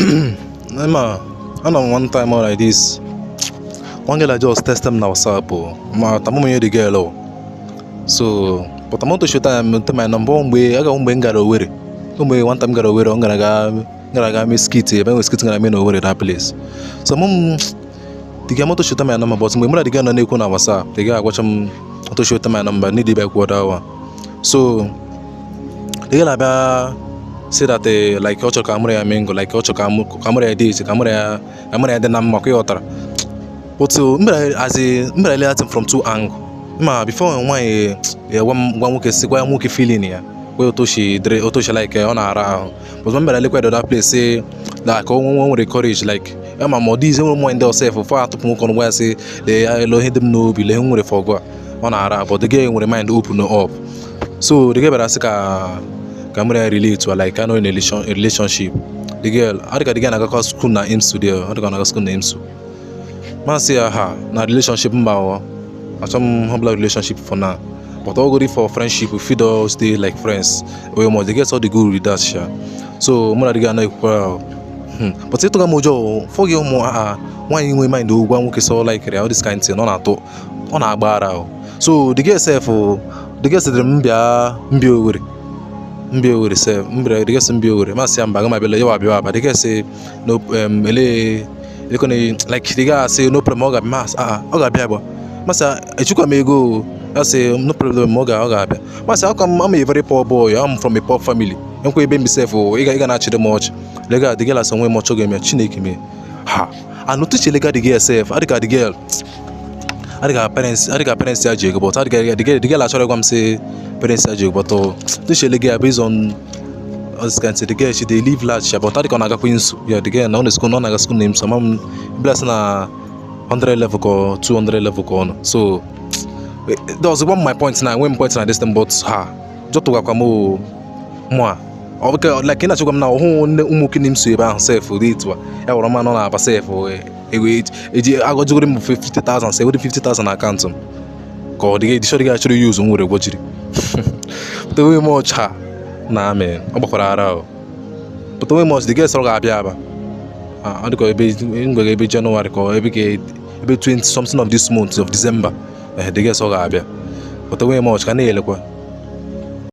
Ma anọ m one time like this, one girl I just text m na WhatsApp o. Ma tamụ m the girl o. So but I'm not sure time to my number mgbe aga mgbe m gara Owerri. Mgbe one time m gara Owerri, ọ gara aga mee skit ebe enwe skit gara mee na Owerri, that place. So mụ the girl moto shoot my number, but mgbe mụ na the girl nọ na-ekwu na WhatsApp, the girl agwacha m moto shoot my number need ịbịa kwuo that one. So the girl abịa say that like ọ chọrọ ka mụrụ ya mingle, like ọ chọrọ ka mụrụ ya date, ka mụrụ ya dị na mma, ka ị ghọtara. But m bịara as a m bịara that thing from two angle. Ma before nwaanyị ya gwa m, gwa nwoke, sị gwa ya nwoke feeling ya wee otu si dịrị, otu si like ọ na-ara ahụ. But m bịara lekwa the other place, say like o nwere courage, like ama ma ọ dịghịzi nwere ụmụ ndị ọsọ fọ atụpụ nwoke ọnụ gwa ya sị lee ya lee ihe dị m n'obi, lee ihe m nwere for gwa ọ na-ara ahụ. But the girl nwere mind open up. So the girl bịara sị ka mụrụ ya relate to, like ka nọ in a relationship. The girl ọ dịka the girl na-agakwa school na IMSU there, ọ dịka ọ na-aga school na IMSU. Masị ya ha na relationship mba ọ achọ m ọbụla relationship for now, but all good for friendship, we fit all stay like friends wey mo. The girl all the good with that sha. So mụ na the girl anaghị ekwukwara. But ịtụga m ụjọ fọ gị ụmụ a nwaanyị nwe mind gwa nwoke sọ like all this kind thing, ọ na-atụ, ọ na-agba ara o. So the girl sef o, the girl sịrị m bịa mbịa Owerri, mbịa Owerri sef m bịara. The girl sị mbịa Owerri, masị ya mba, aga m abịala ya wa abịa aba. The girl sị no, ele elekwana, like the guy say no problem, ọ ga-abịa. Masị ah, ọ ga-abịa agba. Masị echukwa m ego o. Ya sị no problem, ọ ga-abịa. Masị aka m, I'm a very poor boy, I'm from a poor family, nkwa ebe m sef o, ị ga na-achịrị m ọchị. Lega the girl asị onwe m ọchọ ga-eme Chineke mee ha and otu lega the girl sef, adịka the girl adịka parents ya ji ego, but adịka the girl achọrọ ịgwa m sị parents ya ji ego, but otu lega ya based on all this kind thing, the girl she dey live large sha, but adịka ọ na-agakwa IMSU. Yeah, the girl na ọ na school, na ọ na-aga school na IMSU. Ama m bịa sị na 100 level ka ọ 200 level ka ọ nọ. So that was one my point na enwe m point na this thing, but ha jọtụgakwa m o mụ a ọ bụ ka like ị na-achọkwa m na ọhụụ nne ụmụ nwoke na-emso ebe ahụ sef dị etu a ya wụrụ ma nọ na-aba sef ewe eji agọjigoro m 50,000 sef were 50,000 na akaụntụ m ka ọ dịghị edishọ dịghị achọrọ use m were gwọjiri but enweghị m ọcha na amen ọ gbakwara ara o. But enweghị m ọcha. The girl sọrọ ga-abịa aba. Ah, ọ dịka ebe ngwere ebe January ka ọ ebe ka ebe 20 something of this month of December. Eh, the girl sọ ga-abịa, but enweghị m ọcha ka na-elekwa.